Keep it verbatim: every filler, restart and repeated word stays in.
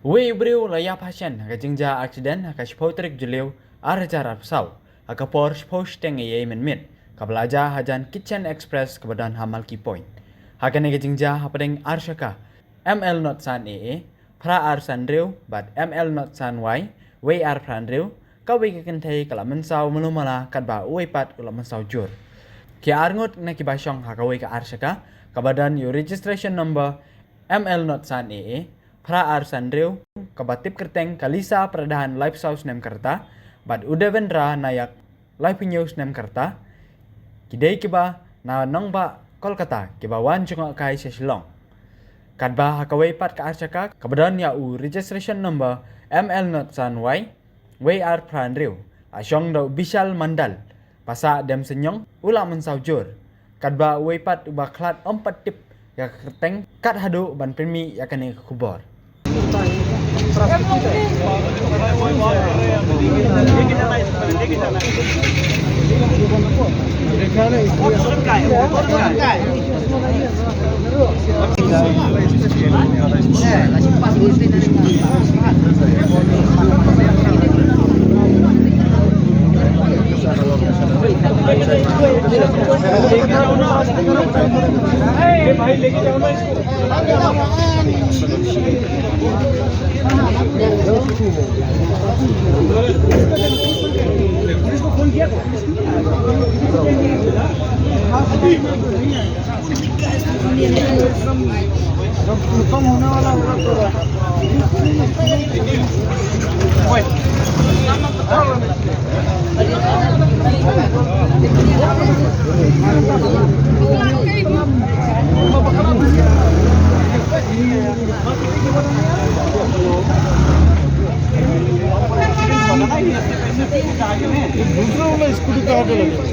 Uwei u briew u la ïap ha shen ha ka jingjia aksiden ha ka shiphew tarik Jylliew ar hajar arphew saw, ha ka por shiphew shiteng eiei mynmiet, kaba la jia hajan Kitchen Express kaba don ha Malki Point. Ha kane ka jingjia hapdeng ar shaka M L not san A A, phra ar san hynriew bad M L not san Y, wei ar phra hynriew, kawei ka kynthei ka la mynsaw malu mala katba uwei pat u la mynsaw jur. Ki arngut na kiba shong ha kawei ka ar shaka, kaba don ïa u registration number M L not san A A, phra ar san hynriew, kaba tip kyrteng ka Lisa Pradhan, laiphew saw snem ka rta, bad u Devendra Nayak, laiphew hynñiew snem ka rta, ki dei kiba na nongbah Kolkata, kiba wan jngohkai sha Shillong. Katba ha kawei pat ka ar shaka, kaba don ïa u registration number M L not san Y, wei ar phra hynriew, la shong da u Bishal Mandal, ba sah dem synñiong, u la mynsaw jur. Katba uwei pat uba khlad ym pat tip ïa ka kyrteng, kat haduh ban pynmih ïa kane ka khubor. दूसरा वाला स्कूटी कहाँ पे लगे?